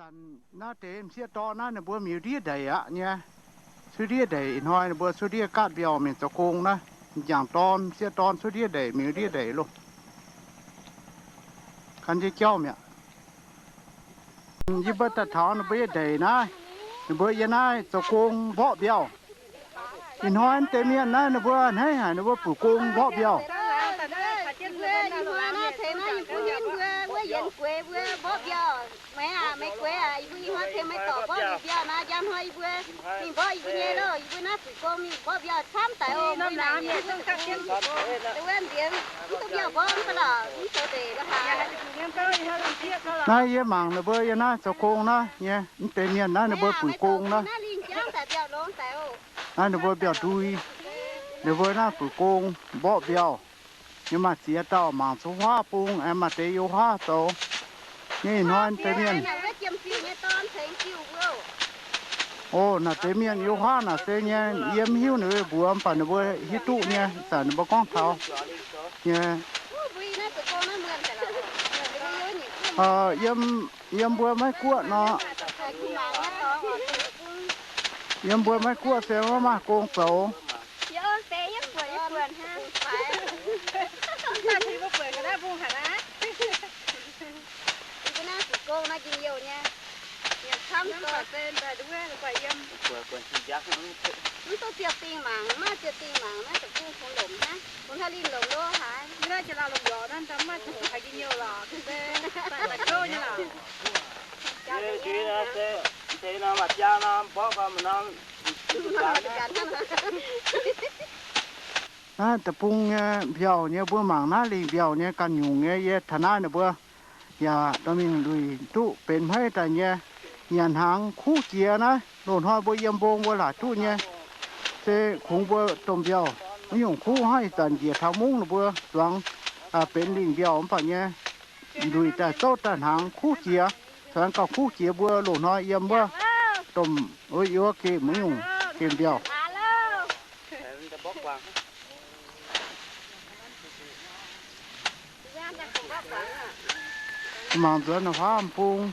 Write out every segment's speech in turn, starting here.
Naaiv deix m'sieqv dorn naaiv ninh mbuo miuz ndiev ndeic aqv nyei. Cuotv ndiev ndeic ih hnoi ninh mbuo cuotv ndiev gaatv mbiauh mingh zoux gong naaiv. M'jangc dorn, m'sieqv dorn cuotv ndiev ndeic, miuz ndiev ndeic loh. Gan jienv jauv mi'aqv. Yie mbuo daaih taux ninh mbuo yiem ndeic naaiv, ninh mbuo yiem naaiv zoux gong mborqv mbiauh. Ih hnoi deix mienh naaiv ninh mbuo hneiv haic, ninh mbuo buic gong mborqv mbiauh. Naaiv yie mangc ninh mbuo yiem naaiv zoux gong naaiv nyei, mv deix mienh naaiv ninh mbuo buic gong naaiv. Naaiv ninh mbuo mbiauh ndui, ninh mbuo naaiv buic gong mborqv mbiauh. Yie maaih ziex dauh mangc coqv huaav bung, aengx maaih deix you huaav zoux. Nyei ih hnoi deix mienh, o, naaiv deix mienh you huaav naaic se nyei, yie mv hiuv ninh mbuo mbuox, mv baac ninh mbuo hiuv duqv nyei, zanc ninh mbuo gorngv taux nyei. Yiem, yiem mbuo Meiv Guoqv nor, yiem mbuo Meiv Guoqv se maiv maaih gong zoux. Naaiv deic-bung nyei mbiauh nyei, mbuo mangc naaiv lingh mbiauh nyei ganh nyungc nyei. Yie taux naaiv ninh mbuo yaac dorh mingh luic duqv benx hmeiv daaih nyei. Nyanc hnaangx kuv jiex naaiv, loz-hnoi mbuo yiem mbong mbuo laaic duqv nyei. Se kungx mbuo domh mbiauh maiv nyungc kuv hnangv. Ih zanc njiec taux mungv ninh mbuo zuangx benx lingh mbiauh mv baac nyei, luic daaih zouv daaih hnaangx kuv jiex. Zuangx gauh kuv jiex mbuo loz-hnoi yiem wuov domh, wuov geh maiv nyungc geh mbiauh. Mangc nzuonx huaav bung,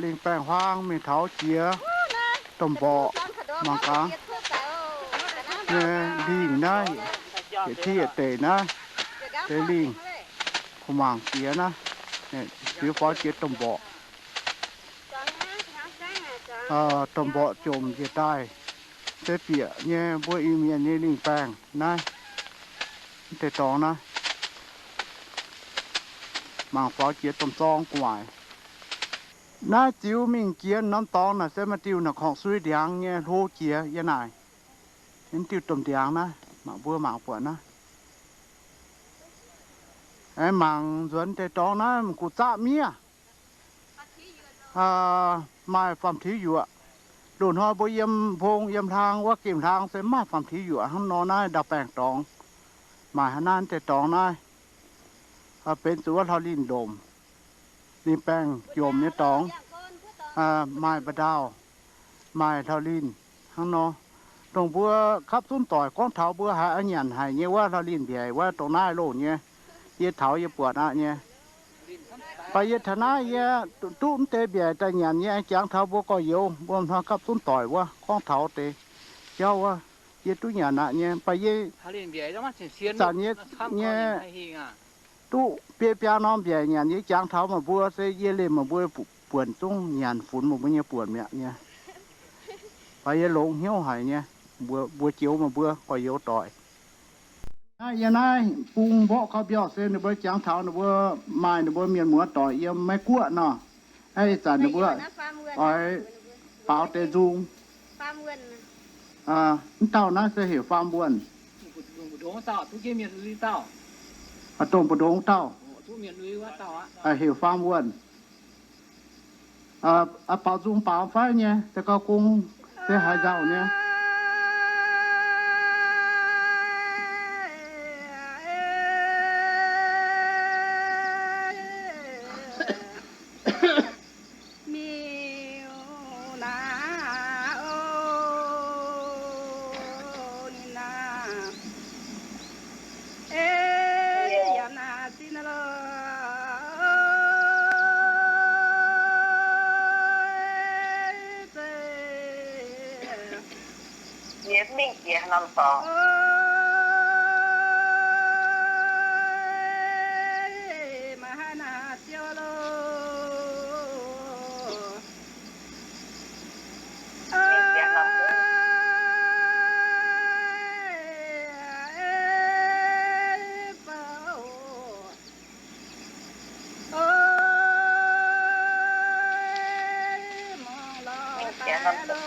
lingh baengh huaang mingh taux jiex domh mborqc. Mangc gaax, nyei lingh naaiv, yietc tiv yietc deic naaiv, deix lingh, kuv mangc jiex naaiv, ziux faaux jiex domh mborqc. Domh mborqc jomc njiec daaih, se bieqc nyei mbuo Iu-Mienh nyei lingh baengh naaiv. Mv deix dorngx naaiv, mangc faaux jiex domh zorng gu'nguaaic. Naaiv ziux mingh jiex norm dorngx naaic se maaih diuh naaic korngc sui ndiangx nyei hlo jiex yie naaic. Mv diuh domh ndiangx naaiv, mangc mbuo mangc buatc naaiv. Aengx mangc nzuonx deix dorngx naaiv mv guv zaqv miev. Maaih faam-tiux yuoqc. Loz-hnoi mbuo yiem mbong yiem hlang wuov gemh hlang se maaih faam-tiux yuoqc hnangv nor naaiv ndau-baengh dorngx. Maaih hnangv naaiv deix dorngx naaiv, benx zuqc wuov hlauv-linh lomc, lingh baengh jomc nyei dorngx, maaih mba'ndaauh, maaih hlauv-linh hnangv nor. Dongh mbuo kapv zunv doic gorngv taux mbuo haiz a'nyanc haic nyei wuov hlauv-linh mbiaec wuov dongh naaiv loh nyei, yie taux yie buatc aqv nyei. Baac yie taux naaiv yie duqv mv deix mbiaec daaih nyanc nyei, jangx taux mbuo gorx-youz mbuo hnoi kapv zunv doic wuov gorngv taux deix jauv wuov, yie duqv nyanc aqv nyei. Baac yie zanc nyei, nyei duqv biei biaa norm mbiaec nyanc, yie jangx taux meih mbuo se yie leih meih mbuo buonc zungv nyanc funx meih mbuo nyei buonc mi'aqv nyei. Baac yie longx hnyouv haic nyei, mbuox joux meih mbuo gorx-youz doic. Naaiv yiem naaiv bung mborqv gau mbiauh se ninh mbuo jangx taux ninh mbuo maaih ninh mbuo mienh muoz doic yiem Meiv Guoqv nor. Ih zanc ninh mbuo oix baaux deix nzung. Mv dauh naaiv se heuc faam wuonh. Dongh mbu'ndongx dauh heuc faam wuonh. Baaux nzung baaux fai nyei, se gauh gong, se haaix nzauh nyei. Jiex norm dorngx. Maaih haaix naaic ziouc loh. Ninh jiex norm dorngx. Ninh jiex norm dorngx.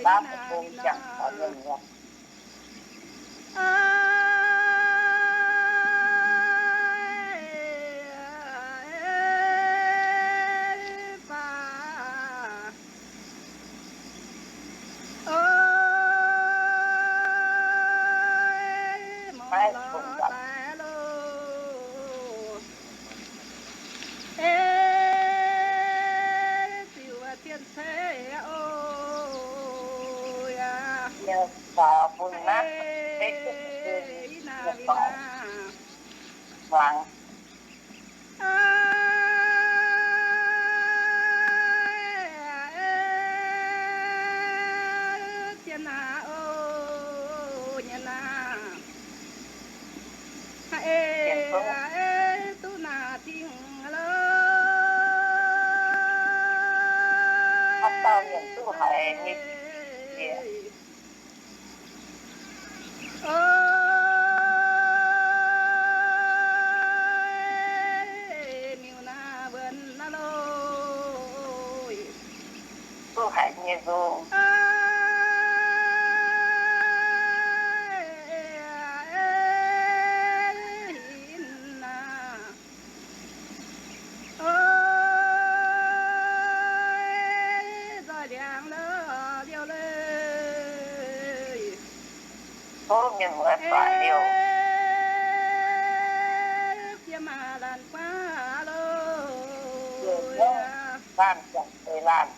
Baav bung jangx taux mienh nyei. Hmuangx. Haaix dauh mienh duqv haiz nyei. Duqv haiz nyei nzung. Tov mienh muoz doic liouh. Laanh jangx deix laanh.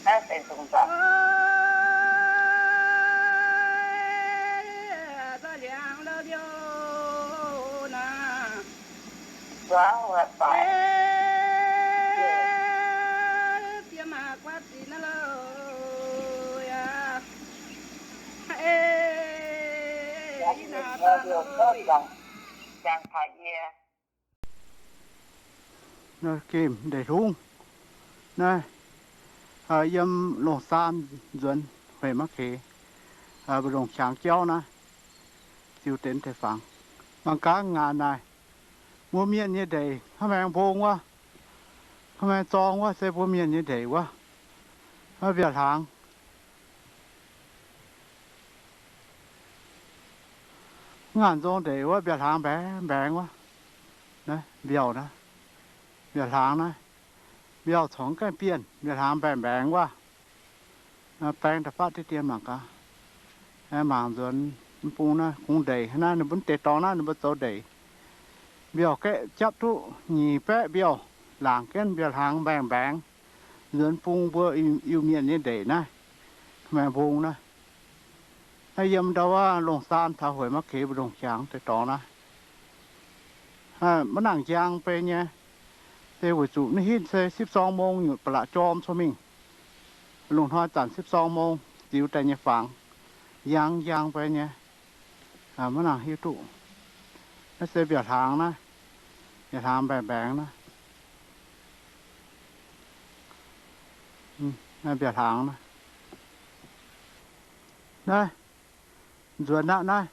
Naaiv se nzung nzangc. Zuangx wuov doic. Jangx taux yie. Gemh ndeic hlungv naaiv, yiem Longc Saan nzuonx Hueic Maiv Keix, mbu'ndongx qangx jauv naaiv, ziux deix deix fangx. Mangc gaax ngaanc naaic, mbuo mienh nyei ndeic hnangv maengx mbong wuov, hnangv maengx zorng wuov, se mbuo mienh nyei ndeic wuov, mbiaauc hlaangx. Ngaanc nzong ndeic wuov mbiaauc hlaangx mbaengx mbaengx wuov. Naaiv mbiaauc naaiv, mbiaauc hlaangx naaiv, mbiaauc corc gaengh bienh, mbiaauc hlaangx mbaengx mbaengx wuov. Baeng da'fav diqv dien mangc gaax. Mangc nzuonx mv bung naaiv kungx ndeic naaiv, ninh mbuo deix dorngx naaiv ninh mbuo zoux ndeic. Mbiaauc gaeqv japv duqv nyic baeqv mbiaauc, laangc jienv mbiaauc hlaangx mbaengx mbaengx. Nzuonx bung mbuo Iu-Mienh nyei ndeic naaiv, maengx mbong naaiv. Naaiv yiem ndau wuov Longc Saan taux Hueic Maiv Keix mbu'ndongx qangx deix dorngx naaiv. Maiv nangc njang bei nyei. Se weic zuqc naaiv hinv se sipv zorng mong nyutc ba'laqc jorm cong mingh. Lungh hnoi zanc sipv zorng mong ziux daaih nyei fangx, njang njang bei nyei. Maiv nangc hiuv duqv. Naaiv se mbiaauc hlaangx naaiv, mbiaauc hlaangx mbaengx mbaengx naaiv. Naaiv mbiaauc hlaangx naaiv. Naaiv nzuonx aqv naaiv,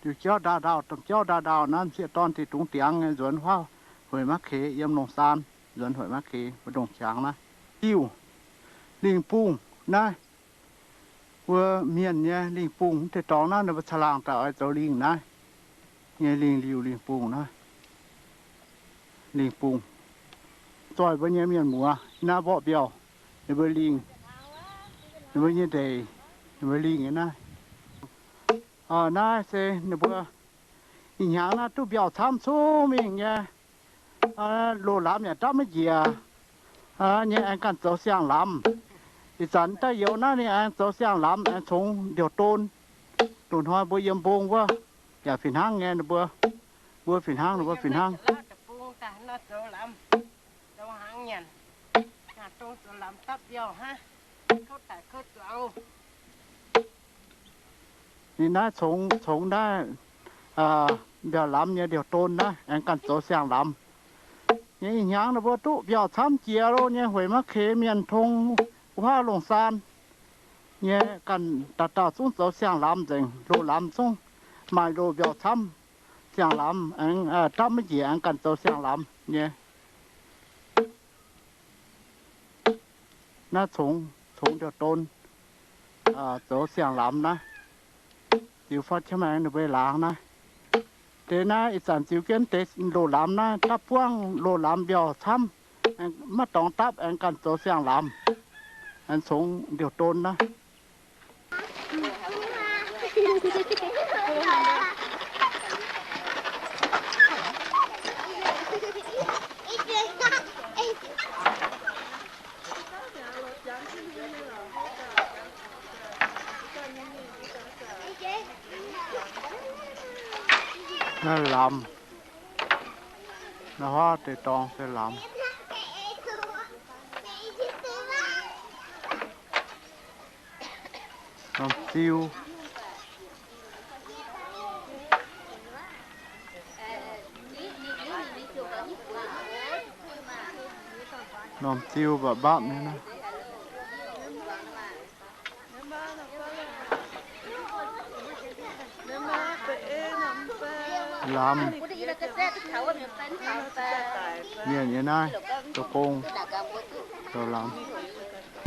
diuh jauv ndaauh ndaauh, domh jauv ndaauh ndaauh naaiv, m'sieqv dorn deic dungz diangx nyei nzuonx huaav Hueic Maiv Keix yiem Longc Saan, nzuonx Hueic Maiv Keix mbu'ndongx qangx naaiv. Liuh, lingh bung naaiv, mbuo mienh nyei lingh bung, mv deix dorngx naaiv ninh mbuo caangh laangh daaih oix zoux lingh naaiv nyei lingh liuh lingh bung naaiv. Lingh bung, zoih mbuo nyei mienh muoz naaiv mborqv mbiauh, ninh mbuo lingh, ninh mbuo nyei ndeic, ninh mbuo lingh nyei naaiv. Naaiv se ninh mbuo ih hnyangx naaiv duqv mbiauh camv cong mingh nyei. Loz-lamz yaac ndapv maiv njiec nyei, aengx ganh zoux siang-lamz. Ih zanc daaih youz naaiv ninh aengx zoux siang-lamz, aengx congx ndiouh don. Loz-hnoi mbuo yiem mbong wuov yaac fih hnangv nyei, ninh mbuo, mbuo fih hnangv, ninh mbuo fih hnangv. Ninh naaiv congx, congx naaiv mbiauh lamz nyei ndiouh don naaiv aengx ganh zoux siang-lamz nyei. Ih hnyangx ninh mbuo duqv mbiauh camv jiex lo nyei, hueic maiv keix mienh tong wuov longc saan nyei, ganh dauh dauh zungv zoux siang-lamz nzengc. Loz-lamz zungv maaih loz mbiauh camv, siang-lamz aengx ndapv maiv njiec, aengx ganh zoux siang-lamz nyei. Naaiv congx, congx ndiouh don zoux siang-lamz naaiv. Ziux faaux qiex maengx ninh mbuo laangz naaiv. Deix naaiv ih zanc ziux jienv deix loz-lamz naaiv, dapv buangv loz-lamz mbiauh camv, maiv dorngx dapv, aengx ganh zoux siang-lamz, aengx congx ndiouh don naaiv. Naaiv lamz, naaiv huaav deix dorngx se lamz. Norm ziu, norm ziu mba'mbapv nyei naaiv. Lamz, mienh nyei naaiv, zoux gong, zoux lamz.